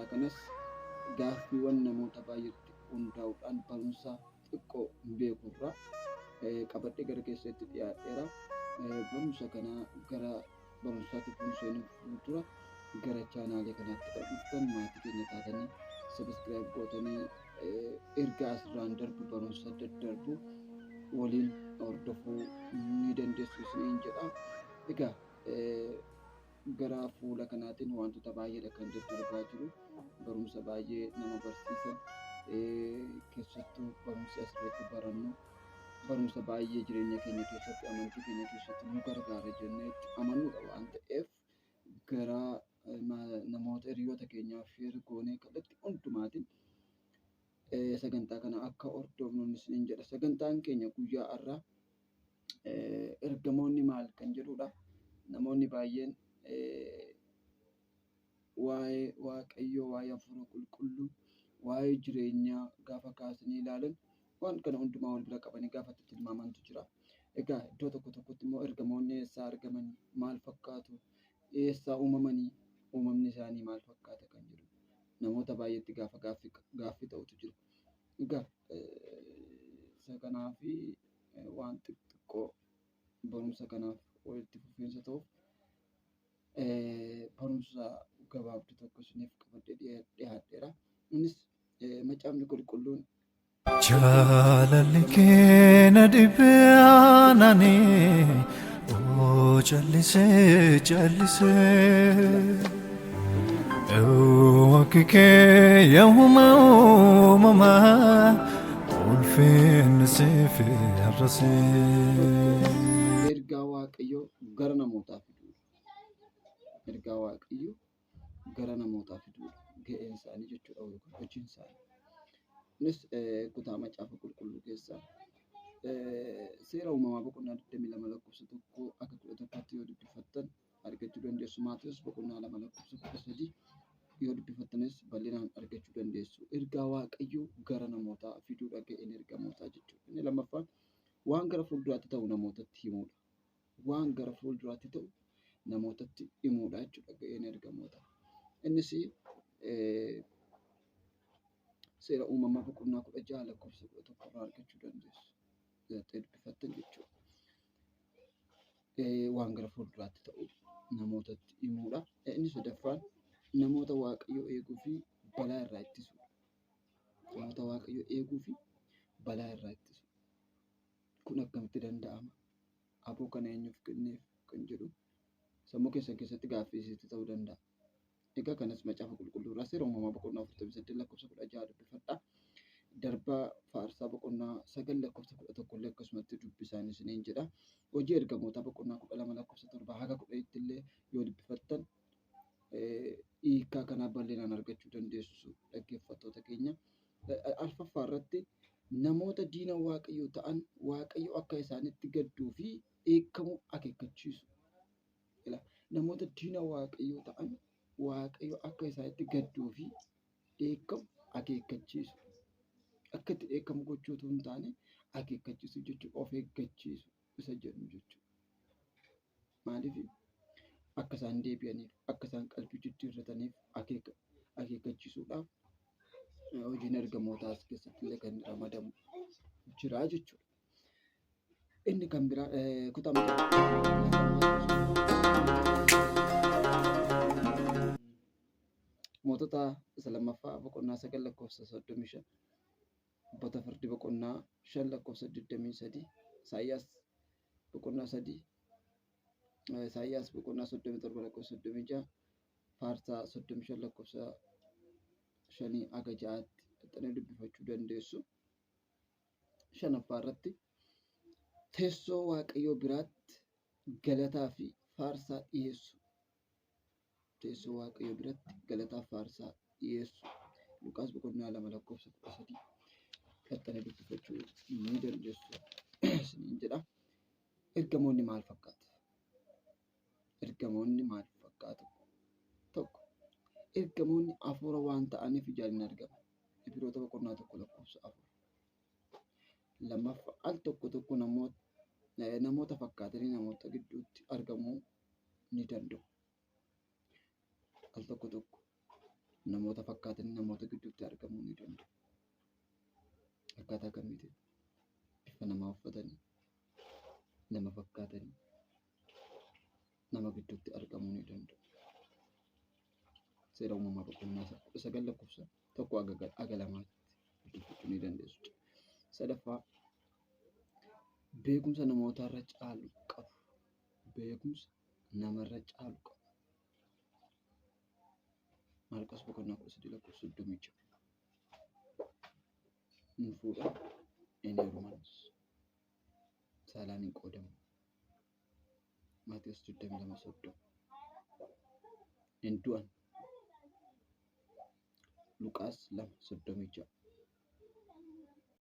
har'aa kanas gaaffiiwwan namoota baay'eetti hundaa'uudhaan barumsa xiqqoo beekurraa qabadhee gara keessatti dhiyaadheera. Barumsa kana gara barumsaatti seenuuf fuuldura gara chaanaalee kanaatti kan dhuftan maatii keenya taatanii subscribe gootanii erga asirraan darbu barumsa daddarbu waliin hordofuu ni dandeessu isiniin jedha. Egaa gara fuula kanaatiin wantoota baay'eedha kan daddarbaa jiru. Barumsa baay'ee nama barsiisan, keessattuu barumsi asirratti barannu barumsa baay'ee jireenya keenya keessatti, amantii keenya keessatti nu gargaara jennee itti amannuudha waan ta'eef gara namoota hiriyoota keenyaaf share goonee kallattii hundumaatiin sagantaa kana akka hordofnu isiniin jedha. Sagantaan keenya guyyaa har'aa ergamoonni maal kan jedhudha. Namoonni baay'een waa'ee Waaqayyoo, waa'ee Hafuura Qulqulluu, waa'ee jireenyaa gaafa kaasanii ilaalan waan kana hundumaa wal bira qabanii gaafa itti tilmaamantu jira. Egaa iddoo tokko tokkotti immoo ergamoonni eessaa argamanii, maal fakkaatu, eessaa uumamanii, uumamni isaanii maal fakkaata kan jedhu namoota baay'eetti gaafa gaaffii ta'utu jira. Egaa isa kanaaf waan xixiqqoo barumsa kanaaf walitti fufiinsa ta'uuf barumsa gabaabduu tokko isiniif qabadhee dhiyaadheera. Innis macaafni qulqulluun Jaalalli kee na dhibee aananii oo callisee callisee Wakki kee yooma uumamaa ulfinni siif har'asee. Ergaa Waaqayyoo gara namootaa fiduudha. Ergaa Waaqayyoo gara namootaa fiduudha. Ga'een isaanii jechuudha yookaan hojiin isaanii. Innis kutaa macaafa qulqulluu keessaa seera uumamaa boqonnaa 22 lakkoofsa 1 akka 11tti yoo dubbifattan argachuu dandeessu. Maatewos boqonnaa 2 lakkoofsa 13 yoo dubbifattanis bal'inaan argachuu dandeessu. Ergaa Waaqayyoo gara namootaa fiduudha ga'een ergamootaa jechuudha. Inni lammaffaan waan gara fuulduraatti ta'u namootatti himuudha. Waan gara fuulduraatti ta'u namootatti himuudha jechuudha ga'een ergamootaa. Innis seera uumamaa boqonnaa 16 lakkoofsa 11 irraa argachuu dandeessu. Jettee dubbifattan jechuudha. Waan gara fuulduraatti ta'u namootatti himuudha. Inni sadaffaan namoota Waaqayyoo eeguu fi balaa irraa ittisuudha. Namoota Waaqayyoo eeguu fi balaa irraa ittisuu. Kun akkamitti danda'ama? Aboo kana eenyuuf kenneef kan jedhu sammuu keessan keessatti gaaffii isitti ta'uu danda'a. Egaa kanas macaafa qulqulluu irraa seera uumamaa boqonnaa 48 lakkoofsa 16 dubbifadha. Darbaa faarsaa boqonnaa 9 lakkoofsa 11 illee akkasumatti dubbisaan isiniin jedha. Hojii ergamootaa boqonnaa 12 lakkoofsa 7 haga 10 illee yoo dubbifattan hiikkaa kanaa bal'inaan argachuu dandeessu dhaggeeffattoota keenya. Arfaffaa irratti namoota diina Waaqayyoo ta'an Waaqayyo akka isaanitti gadduu fi dheekkamu akeekkachiisu. Namoota diina Waaqayyoo ta'an Waaqayyo akka isaanitti gadduu fi dheekkamu akeekkachiisu. Akka itti dheekkamu gochuu otoo hin taane akeekkachiisu jechuudha. Of eeggachiisu isa jedhu jechuudha. Maaliif akka isaan deebi'aniif, akka isaan qalbii jijjiirrataniif akeekkachiisuudhaaf hojiin ergamootaa as keessatti illee kan ramadamu jira jechuudha. Inni kan biraa kutaa mootota isa lammaffaa boqonnaa 9 lakkoofsa 35, Abbota Firdii boqonnaa 5 lakkoofsa 23, Isaayyaas boqonnaa 3, Isaayyaas boqonnaa 37 lakkoofsa 36, Faarsaa 35 lakkoofsa 5 haga 6tti dhaqxanii dubbifachuu dandeessu. Shanaffaa irratti teessoo Waaqayyoo biraatti galataa fi faarsaa dhiyeessu. Teessoo Waaqayyoo biratti galataa fi faarsaa dhiyeessu. Luqaas boqonnaa 2 lakkoofsa 13 dhaqxanii dubbifachuu ni dandeessu isiniin jedha. Ergamoonni maal fakkaatu? Ergamoonni maal fakkaatu? Tokko, ergamoonni hafuura waan ta'aniif ijaan hin argaman. Ibroota boqonnaa 1 lakkoofsa 4. Lammaffaa, al tokko tokko namoota fakkaatanii namoota gidduutti argamuu ni danda'u. Al tokko tokko Namoota fakkaatanii namoota gidduutti argamuu ni danda'u. Akkaataa kamiitiin? Bifa namaa uffatanii, nama fakkaatanii nama gidduutti argamuu ni danda'u. Seera uumamaa boqonnaa 19 lakkoofsa 1 haga 2tti dubbifachuu ni dandeessu. Sadaffaa, beekumsa namootarra caalu qabu. Beekumsa namarra caalu qabu. Maarqos boqonnaa 13 lakkoofsa 36. Hin fuudhan, hin heerumanis. Saalaan hin qoodamu. Maatewos 22 30. Hin du'an. Luqaas 2 36.